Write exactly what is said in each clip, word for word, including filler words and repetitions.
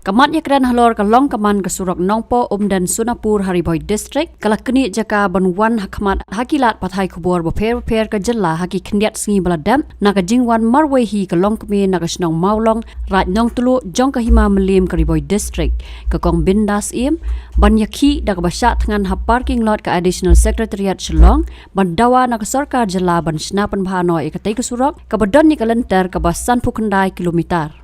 Ka mat ïakren halor ka long ka man ka surok Nongpoh Umden Sonapur ha Ri Bhoi District, ka la knieh jaka ban wan ha khmat ha ki lad pathai khubor bapher bapher ka jylla ha ki khyndiat sngi ba la dep, na ka jingwan marwei hi ka longkmie na ka shnong Mawlong, Raid Nongtluh, jong ka Hima Mylliem ka Ri Bhoi District, ka Kong Bindas Syiem, ban ïakhih da kaba shah thngan ha parking lot ka Additional Secretariat Shillong, ban dawa na ka sorkar jylla ban shna pynbha noh ïa katei ka surok, kaba don ïa ka lynter kaba sanphew khyndai kilometer.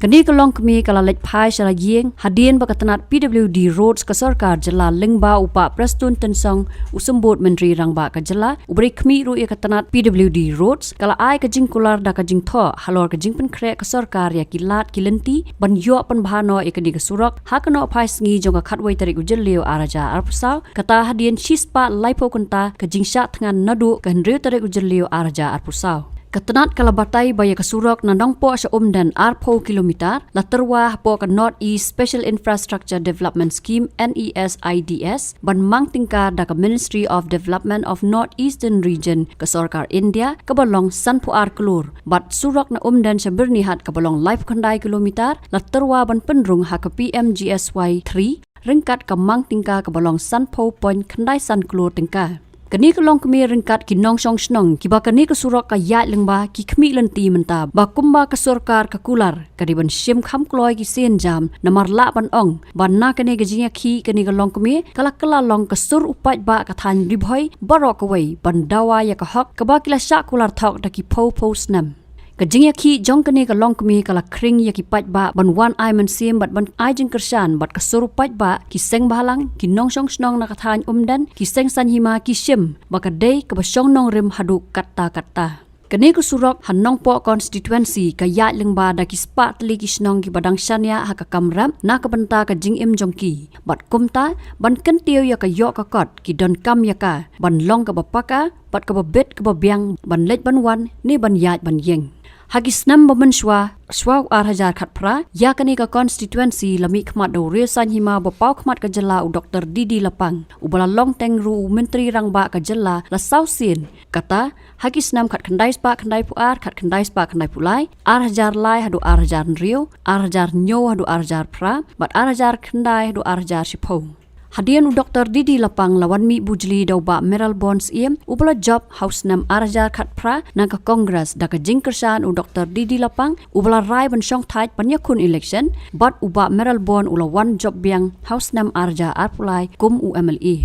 Kane ka longkmie ka la leit phai sha la ïing, hadien ba ka tnat P W D Roads ka sorkar jylla lyngba u Bah Prestone Tynsong, u Symbud Myntri Rangbah ka jylla, uba dei khmih ruh ïa ka tnat P W D Roads, ka la ai ka jingkular da ka jingthoh halor ka jingpynkhreh ka sorkar ïa ki lad ki lynti ban ïoh pynbha noh ïa kane ka surok ha ka nohphai sngi jong ka khatwei tarik u Jylliew ar hajar arphew saw, kata hadien shispah laiphew kynta ka jingshah thngan naduh ka hynriew tarik u Jylliew ar hajar arphew saw. Ka tnat ka la batai ba ïa ka surok na Nongpoh sha Umden arphew kilometer, la tyrwa hapoh ka North East Special Infrastructure Development Scheme, N E S I D S, ban mang tyngka da ka Ministry of Development of North Eastern Region ka sorkar India, kaba long sanphew ar klur. Bad surok na Umden sha Byrnihat kaba long laiphew khyndai kilometer, la tyrwa ban pynrung ha ka P M G S Y three, ryngkat ka mang tyngka kaba long sanphew point khyndai san klur tyngka. Kane ka longkmie ryngkat ki nongshong shnong, kiba kane ka surok ka ïaid lyngba, ki khmih lynti mynta ba kumba ka sorkar ka kular, ka dei ban shim kham kloi ki sienjam, namar lah ban ong ba na kane ka jingïakhih kane ka longkmie, ka la kylla long ka sur u paidbah ka thaiñ Ri Bhoi baroh kawei, ban dawa ïa ka hok kaba ki la shah kular thok da ki phew phew snem. Ka jingïakhih jong kane ka longkmie ka la khring ïa ki paidbah ban wan ai mynsiem bad ban ai jingkyrshan bad ka sur u paidbah, ki seng bhalang, ki nongshong shnong na ka thaiñ Umden, ki seng saiñ hima, ki shim ba ka dei kaba shong nongrim haduh katta katta. Kane ka surok ha Nongpoh constituency ka ïaid lyngba da ki spah tylli ki shnong kiba dang shaniah ha ka kam rep na ka bynta ka jingim jong ki. Bad kumta, ban kyntiew ïa ka ïoh ka kot, ki donkam ïa ka ban long kaba paka bad kaba bit kaba biang ban leit ban wan ne ban ïaid ban ïeng. Ha ki snem ba mynshwa, shwa u ar hajar khatphra, ïa kane ka constituency la mihkhmat da u riewsaiñ hima ba paw khmat ka jylla u Doktor D D Lapang, uba la long teng ruh u Myntri Rangbah ka jylla la saw sien. Kata, ha ki snem khatkhyndai spah khyndaiphew ar, khatkhyndai spah khyndaiphew lai, ar hajar lai haduh ar hajar hynriew, ar hajar hynñiew haduh ar hajar phra, bad ar hajar khyndai haduh ar hajar shiphew. Hadien u Doktor D D Lapang la wan mih bujli da u Bah Mayral Born Syiem, uba la jop ha u snem ar hajar khatphra na ka Congress da ka jingkyrshan u Doktor D D Lapang, uba la rai ban shong thait ban ïakhun election, bad u Bah Mayral Born u la wan jop biang ha u snem ar hajar arphew lai kum u M L A.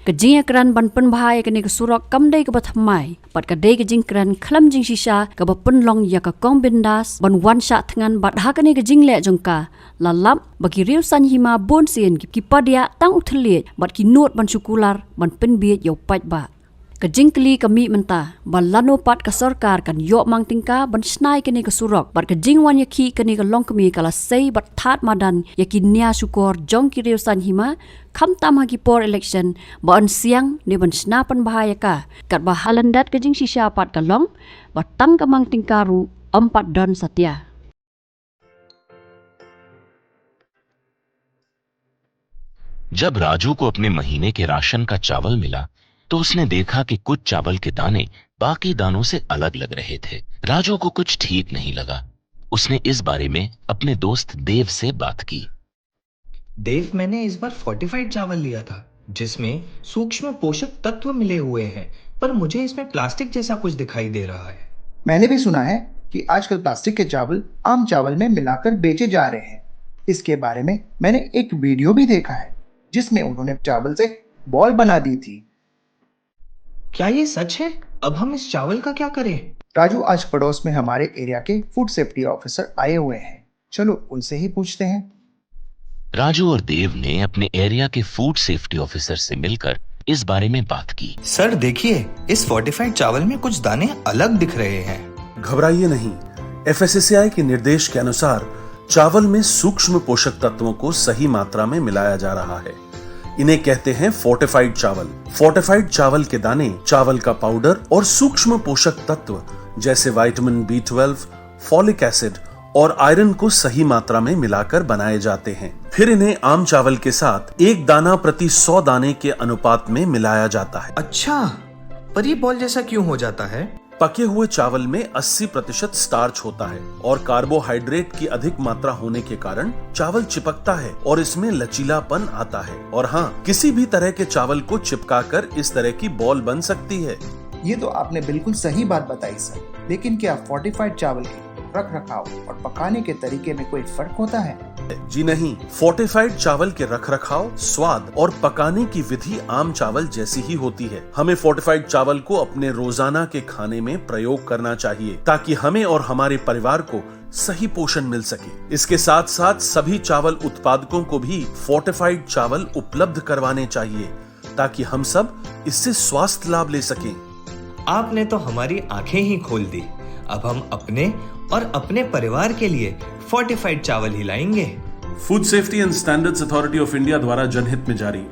Ka jingïakren ban pynbha ïa kane ka surok kam dei kaba thymmai, bad ka dei ka jingkren khlem jingshisha kaba pynlong ïa ka Kong Bindas ban wan shah thngan, bad ha kane ka jingleh jong ka, la lap ba ki riewsaiñ hima bun sien ki, ki padiah tang u thylliej bad ki nud ban shu kular ban pynbiej ïa u paidbah. Ka jingkylli ka mih mynta ba lano pat ka sorkar kan ïoh mang tyngka ban shna ïa kane ka surok, bad ka jingwan ïakhih kane ka longkmie ka la sei bad thad madan ïa ki nia shukor jong ki riewsaiñ hima, khamtam ha ki por election, ba yn siang ne ban shna pynbha ïa ka, katba ha lyndet ka jingshisha pat ka long ba tang ka mang tyngka ruh ym pat don satia. जब राजू को अपने महीने के राशन का चावल मिला, तो उसने देखा कि कुछ चावल के दाने बाकी दानों से अलग लग रहे थे। राजू को कुछ ठीक नहीं लगा। उसने इस बारे में अपने दोस्त देव से बात की। देव, मैंने इस बार फोर्टिफाइड चावल लिया था, जिसमें सूक्ष्म पोषक तत्व मिले हुए हैं, पर मुझे इसमें प्लास्टिक जैसा कुछ दिखाई दे रहा है। मैंने भी सुना है कि आजकल प्लास्टिक के चावल आम चावल में मिलाकर बेचे जा रहे हैं। इसके बारे में मैंने एक वीडियो भी देखा है, जिसमें उन्होंने चावल से बॉल बना दी थी। क्या ये सच है? अब हम इस चावल का क्या करें? राजू, आज पड़ोस में हमारे एरिया के फूड सेफ्टी ऑफिसर आए हुए हैं, चलो उनसे ही पूछते हैं। राजू और देव ने अपने एरिया के फूड सेफ्टी ऑफिसर से मिलकर इस बारे में बात की। सर, देखिए, इस फोर्टिफाइड चावल में कुछ दाने अलग दिख रहे हैं। घबराइए नहीं, एफएसएसएआई के निर्देश के अनुसार चावल में सूक्ष्म पोषक तत्वों को सही मात्रा में मिलाया जा रहा है। इन्हें कहते हैं फोर्टिफाइड चावल। फोर्टिफाइड चावल के दाने, चावल का पाउडर और सूक्ष्म पोषक तत्व जैसे vitamin B twelve, folic acid और आयरन को सही मात्रा में मिलाकर बनाए जाते हैं। फिर इन्हें आम चावल के साथ एक दाना प्रति सौ दाने के अनुपात में मिलाया जाता है। अच्छा, पर ये बॉल जैसा क्यों हो जाता है? पके हुए चावल में अस्सी प्रतिशत स्टार्च होता है और कार्बोहाइड्रेट की अधिक मात्रा होने के कारण चावल चिपकता है और इसमें लचीलापन आता है। और हाँ, किसी भी तरह के चावल को चिपकाकर इस तरह की बॉल बन सकती है। ये तो आपने बिल्कुल सही बात बताई सर, लेकिन क्या फोर्टिफाइड चावल के रख रखाव और पकाने के तरीके में कोई फर्क होता है? जी नहीं, फोर्टिफाइड चावल के रखरखाव, स्वाद और पकाने की विधि आम चावल जैसी ही होती है। हमें फोर्टिफाइड चावल को अपने रोजाना के खाने में प्रयोग करना चाहिए, ताकि हमें और हमारे परिवार को सही पोषण मिल सके। इसके साथ साथ सभी चावल उत्पादकों को भी फोर्टिफाइड चावल उपलब्ध करवाने चाहिए, ताकि हम सब इससे स्वास्थ्य लाभ ले सकें। आपने तो हमारी आंखें ही खोल दी। अब हम अपने और अपने परिवार के लिए फोर्टिफाइड चावल ही लाएंगे। Food Safety and Standards Authority of India द्वारा जनहित में जारी।